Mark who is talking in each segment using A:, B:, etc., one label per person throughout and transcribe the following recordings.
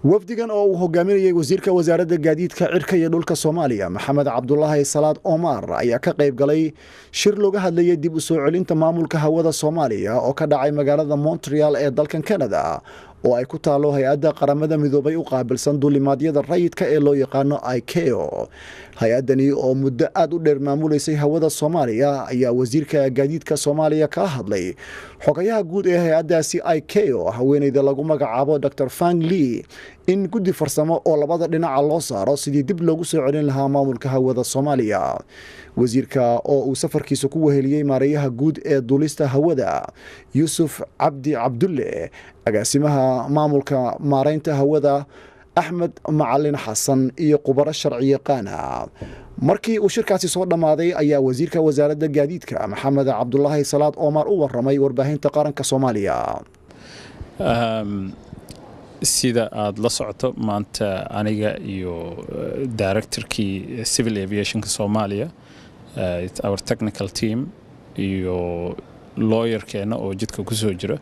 A: Wafdigan oo uu hogaaminayay wasiirka wasaaradda gaadiidka cirka iyo dhulka Soomaaliya, Maxamed Cabdulaahi Salaad Omar, ayaa ka qayb galay shir looga hadlayay dib u soo celinta maamulka hawada Soomaaliya oo ka dhacay magaalada Montreal ee dalkan Canada, oo ay ku taalo hay-adda Qaramada Midoobay u qaabilsan duulimaadyada rayidka ee loo yaqaano ICAO. Hay-addani oo muddo aada u dheer maamuleysay hawada Soomaaliya ayaa wasiirka gaadiidka Soomaaliya kala hadlay xogayaha guud ee hay-addaasi ICAO, haweeneyda lagu magacaabo Dr Fang Lee, in guddi farsamo oo labada dhinaca loo saaro sidii dib loogu soo celin lahaa maamulka hawada Soomaaliya. Wasiirka oo uu safarkiisa ku weheliyey maareeyaha guud ee duulista hawada, Yuusuf Cabdi Cabdulle, agaasimaha maamulka maareynta hawada, Axmed Macalin Xasan, iyo khubaro sharci yaqaana. Markii uu shirkaasi soo dhammaaday ayaa wasiirka wasaaradda gaadiidka, Maxamed Cabdulaahi Salaad Omar, u waramay warbaahinta qaranka Soomaaliya.
B: Sida aada la socoto, maanta aniga iyo directorkii civil aviationka Soomaaliya, our technical team, iyo lawyerkeena oo jidka ku soo jira,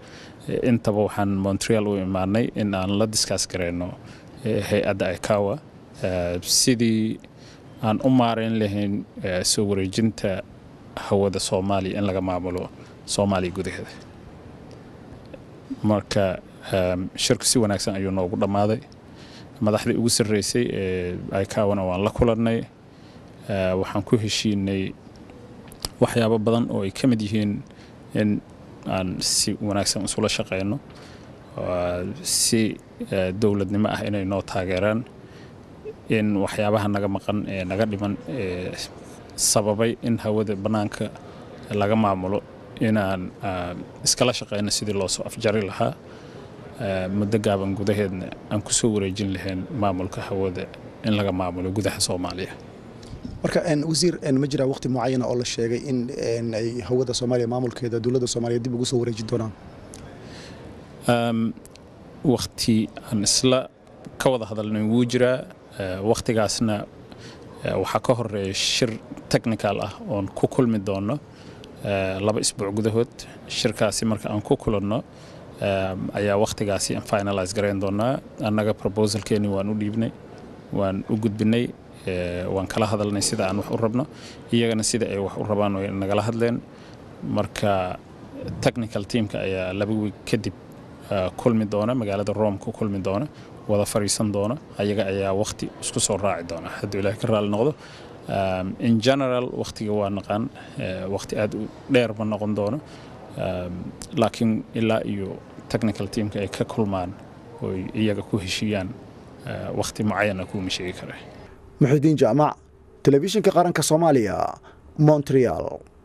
B: intaba waxaan Montreal u imaanay in aan la discuss gareyno hay-adda ICAO sidii aan u maareyn lahayn soo wareejinta hawada Soomaaliya in laga maamulo Soomaaliya gudaheeda. Marka shirku si wanaagsan ayuu noogu dhammaaday. Madaxdii ugu sarreysay ee ICAO-na waan la kulannay. Waxaan ku heshiinay waxyaabo badan oo ay ka mid yihiin in aan si wanaagsan isula shaqeyno, si dowladnimo ah inay noo taageeraan, in waxyaabaha naga maqan ee naga dhiman ee sababay in hawada bannaanka laga maamulo inaan iskala shaqeyno sidii loo soo afjari lahaa, muddo gaaban gudaheedna aan ku soo wareejin lahayn maamulka hawada in laga maamulo gudaha Soomaaliya.
C: Marka wasiir, ma jiraa waqti mucayana oo la sheegay in ay hawada Soomaaliya maamulkeeda dowladda Soomaaliya dib ugu soo wareejin doonaan?
B: Waqti aan isla ka wada hadalnay wuu jiraa. Waqtigaasna waxaa ka horeeya shir technical ah oon ku kulmi doono 2 isbuuc gudahood. Shirkaasi marka aan ku kulanno ayaa waqtigaasi aan finalize garayn doonaa. Annaga proposalkeeni waan u dhiibnay, waan u gudbinay, waan kala hadalnay sida aan wax u rabno, iyagana sida ay wax u rabaan way nagala hadleen. Marka technical teamka ayaa 2 week kadib kulmi doona, magaalada Rome ku kulmi doona, wada fariisan doona. Ayaga ayaa waqti isku soo raaci doona hadduu Ilahay ka raali noqdo. In general waqtiga waa naqaan, waqti aad u dheer ma noqon doono, laakiin ilaa iyo technical teamka ay ka kulmaan oy iyaga ku heshiiyaan, waqti mucayana kuuma sheegi kara.
A: Muxidiin Jaamac, Telefishinka Qaranka Soomaaliya, Montreal.